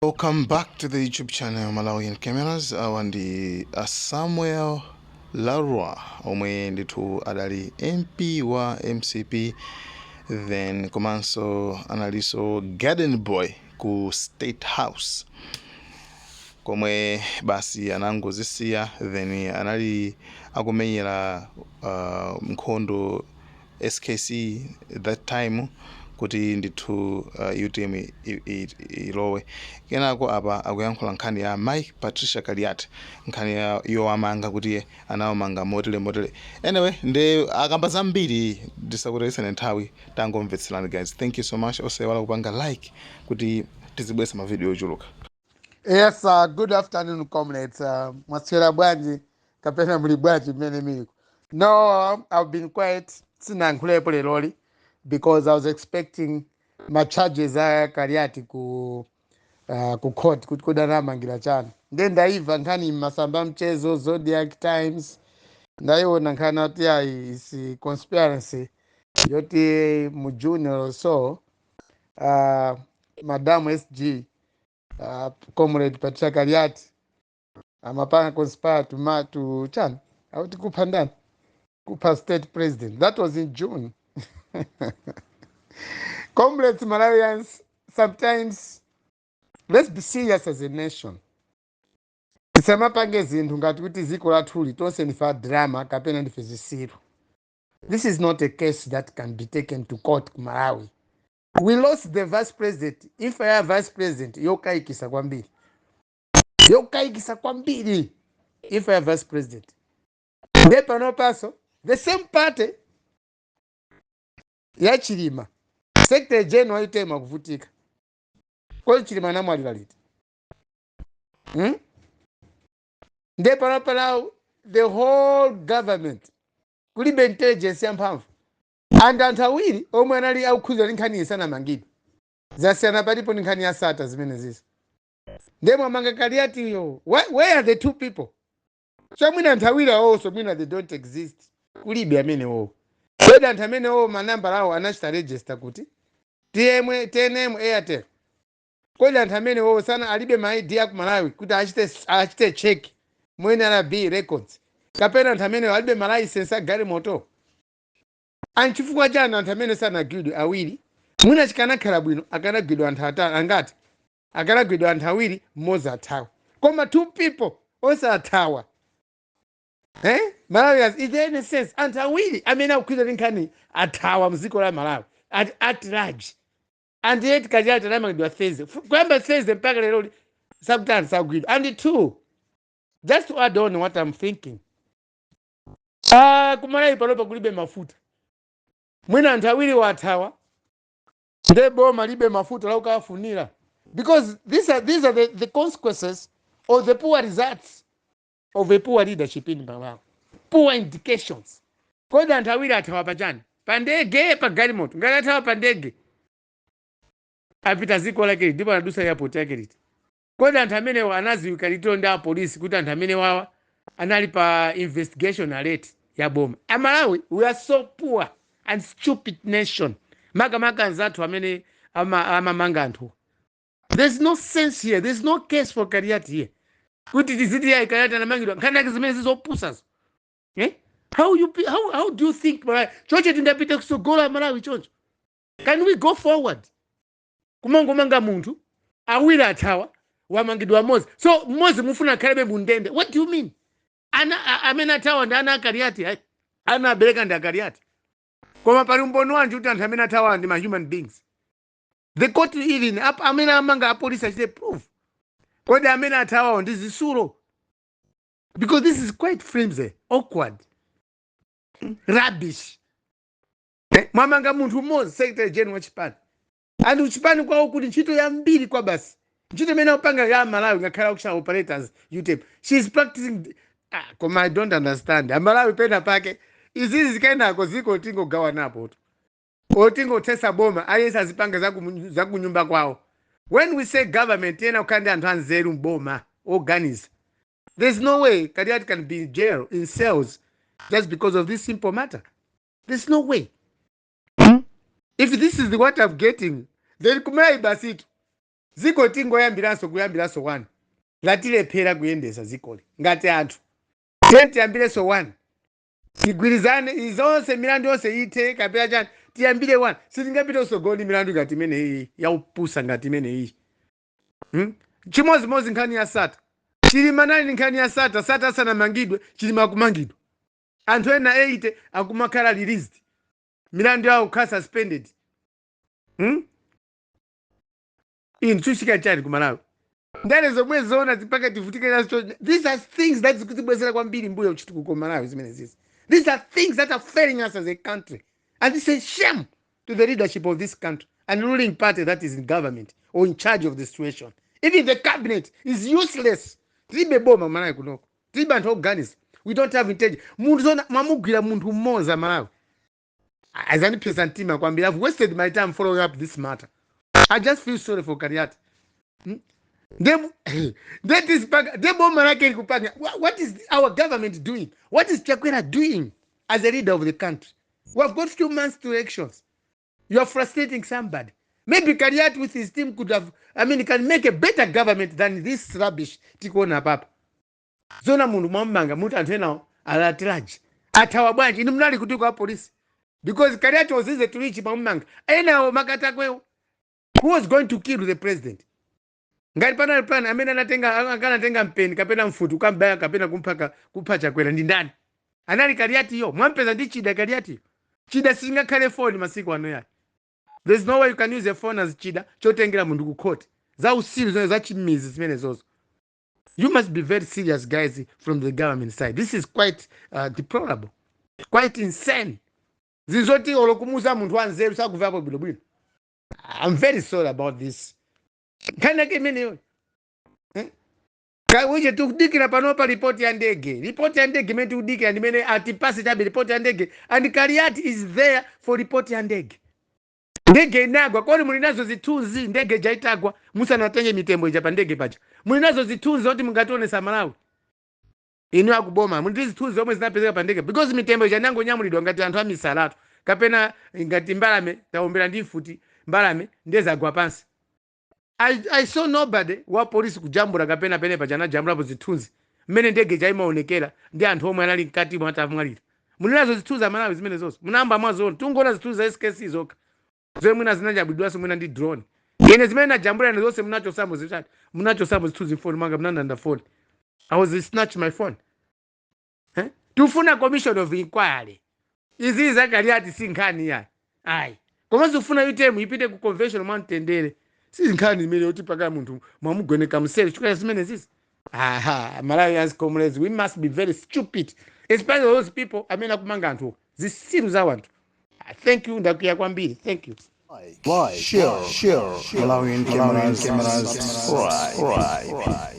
Welcome back to the YouTube channel Malawian Cameras. Awa ndi a Samuel Lwara omwe ndithu adali MP wa MCP then, komanso analinso garden boy ku State House komwe basi anangozisiya. Then anali akumenyera nkhondo SKC that time kuti ndithu UTM ilowe. Kenako apa akuyankhula nkhani ya Mike Patricia Kaliati, nkhani ya yowamanga kuti anawamanga motere motere. Anyway, ndi akamba zambiri, ndisakutayitseni nthawi, tangomvetserani guys. Thank you so much. Osaiwala kupanga like kuti tizibweretsa mavidiyo ochuluka. Yes, good afternoon, comrades. Mwaswera bwanji kapena muli bwanji mmene miliko? No, I've been quiet, sinayankhulepo leroli because I was expecting ma charges a Kaliati ku court kuti kodanamangira chani. Nde ndaimva nkhani m'masamba mchezo, Zodiac Times, ndaiona nkhani ati ayi, is conspiracy yoti mu June or so, Madam SG, Comrade Patricia Kaliati amapanga conspire to ma to chani auti kupha ndani, kupha state president. That was in June. Comrades, Malawians, sometimes let's be serious as a nation. Tisamapange zinthu ngati kuti ziko lathuli tonse ndife a drama kapena ndife zisiru. This is not a case that can be taken to court ku Malawi. We lost the vice president. Imfa ya vice president yokayikisa kwambiri, yokayikisa kwambiri imfa ya vice president. Nde panopaso the same party ya Chilima, secretary general itema kuvutika. Kodi Chilima anamwalira liti, Nde panopa the whole government kulibe intelligence yamphamvu, and anthu awiri omwe anali akukhudzidwa ndi nkhani sanamangidwe. Zasiyana palipo ndi nkhani ya Sata zimene zizo. Nde mwamanga Kaliatiyo, where are the two people? So mwina anthu awiri awonso mwina they don't exist, kulibe amenewo. Kodi anthu amenewo manambala awo anachita register kuti TM, TNM, Airtel? Kodi anthu amenewo sana alibe ma ID aku Malawi kuti achite check mu NRB records? Kapena anthu amenewo alibe ma license a galimoto? Anchifukwa chani anthu amene sanagwidwe awiri? Mwina chikanakhala bwino akanagwidwa anthu atatu, angati akanagwidwa anthu awiri, mmodzi athawa, koma two people osathawa, eh? Malawians, is there any sense anthu awiri amene akukhudzidwa ndi nkhani athawa mdziko la Malawi at large? And yet Kaliati anamangidwa Thursday. Kuyamba Thursday mpaka lero sakutani, sagwidwa. And two, just to add on what I'm thinking, kumalawi panopa kulibe mafuta. Mwina anthu awiri wathawa, nde boma libe mafuta laukawafunira, because these are the consequences of the poor results of a poor leadership in Malawi, poor indications. Kodi anthu awiri athawa pachani? Pa ndege, pa galimoto? Ngati athawa pa ndege, apita ziko lake liti ndipo anadusa airport yake liti? Kodi anthu amenewo anaziwika liti ndi apolisi kuti anthu amene wawa anali pa investigation alert ya boma? Amalawi, we are so poor and stupid nation, makamaka anzathu amene amamanga anthu. There's no sense here. There's no case for Kaliati here kuti tiziti yayi, Kaliati anamangidwa nkhani yake zimene zizopusazo, eh? How do you think Malawi choncho tingapite kusogola? Malawi choncho, can we go forward kumangomanga munthu awiri athawa, wamangidwa mmodzi, so mmodzi mufuna akhalebe mundende? What do you mean? Ana amene athawa ndi ana Akaliati, ayi? Ana abereka ndi Akaliati? Koma pali umboni wanji kuti anthu amene athawa ndi ma human beings? The court even amene amanga apolisi achite proof. Kodi amene athawawo ndi zisulo? Because this is quite flimsy, awkward rubbish, eh? Mwamanga munthu mmodzi, secretary general wa chipani, and uchipani kwawo kuti ntchito yambiri kwa basi, ntchito imene akupanga ya Malawi ngakhale auction operators UTM, she is practicing. Ah, koma I don't understand Amalawi pena pake. Izizi zikaenako ziko tingogawanapo tu, otingothesa boma, aliyense azipanga zakunyumba kwawo. When we say government, tiyena kukhala ndi anthu anzeru mboma oganiza. There's no way Kaliati can be in jail, in cells, just because of this simple matter. There's no way, If this is what I'm getting, then kumalawi basitu. Ziko tingoyambiranso, kuyambiranso 1. Latilephera kuyendesa zikoli ngati anthu. Tiye tiyambirenso 1, tigwirizane, izonse milandu yonse ithe kapena chani, tiyambire 1. Sitingapite usogoli milandu ngati imene iyi yaupusa ngati imene iyi, Chimozimozi nkhani ya Sata. Chilima nali nkhani ya Sata. Sata asanamangidwe, Chilima akumangidwa, anthu ena 80 akumakhala released, milandu yawo kukhala suspended, Inu chuchika chani ku Malawi? Ndale zomwe zona zipaka tivutike nazo. These are things that zikutibwezera kwambiri mbuyo chitukuko Malawi zimene zizi. These are things that are failing us as a country, and it's a shame to the leadership of this country and ruling party that is in government or in charge of the situation. Even the cabinet is useless. Tilibe boma Malawi kunoko, tilibe anthu oganiza. We don't have intelligence. Munthu zona mwamugwira munthu mmodzi. Malawi azandipsesa mtima kwambiri. I've wasted my time following up this matter. I just feel sorry for Kariati. Nde boma lake likupanga. What is our government doing? What is Chakwera doing as a leader of the country? We have got few months to elections. You are frustrating somebody. Maybe Kariati with his team could have, I mean, can make a better government than this rubbish tikuona papa. Zona munthu mwamumanga, muti anthu enawo alatiraji athawa bwanji? Inu munali kuti kwa polisi? Because Kariati was easy to reach. Mwamumanga, enawo makatakwewo, who was going to kill the president? Ngati panali plan, amene anatenga akanatenga mpeni kapena mfuti ukambaya kapena kumphaka kupha Chakwera ndi ndani? Anali Kaliatiyo. Mwampeza ndi chida Kaliatiyo. Chida sizingakhale phone masiku ano yayi. There's no way you can use a phone as chida chotengera munthu ku court. Za usilu zimene, za chimizi zimene zozo. You must be very serious, guys, from the government side. This is quite deplorable, quite insane. Zizoti olokumuza munthu wanzeru sakumvapo bwinobwino. I'm very sorry about this. Nkhani yake imeneyo, eh? Kauje tikudikira panopa ripoti ya ndege, ripoti ya ndege imene tikudikira ndimene atipase chabe ripoti ya ndege, and Kaliati is there for ripoti ya ndege. Ndege inagwa, kodi muli nazo zithunzi ndege ija itagwa musanatenge mitembo ija pa ndege paja? Muli nazo zithunzi zoti mungationesa Malawi? Inu akuboma, muli ndi zithunzi zomwe zinapezeka pa ndege? Because mitembo ija inangonyamulidwa ngati anthu amisalatu kapena ngati mbalame, taombera ndi mfuti mbalame ndiye zagwa pansi. I saw nobody wa polisi kujambula kapena pene paja anajambulapo zithunzi mmene ndege ija imaonekera ndi anthu omwe anali mkati mwa atamwalira. Muli nazo zithunzi Amalawi zimene zonse munayamba mwaziona? Tungoona zithunzi za SKC zokha zomwe mwina zinajambulidwanso mwina ndi drone. Ine zimene najambula ine zonse munachosamo zitati, munachosamo zithunzi mfoni mwanga, munandanda phone. I was snatch my phone, eh? Tufuna commission of inquiry. Izi zakaliati si nkhani ya ayi, komanso kufuna UTM ipite ku convention mwamtendere. Si nkhani imene yoti paka munthu mwamugoneka mseri chifukwa zimene zizi. Aha, Malawians, comrades, we must be very stupid, especially those people amene akumanga anthu, zisiru za wanthu. Ah, thank you, ndakwiya kwambiri. Thank you. Like, share, share, Malawian cameras, subscribe.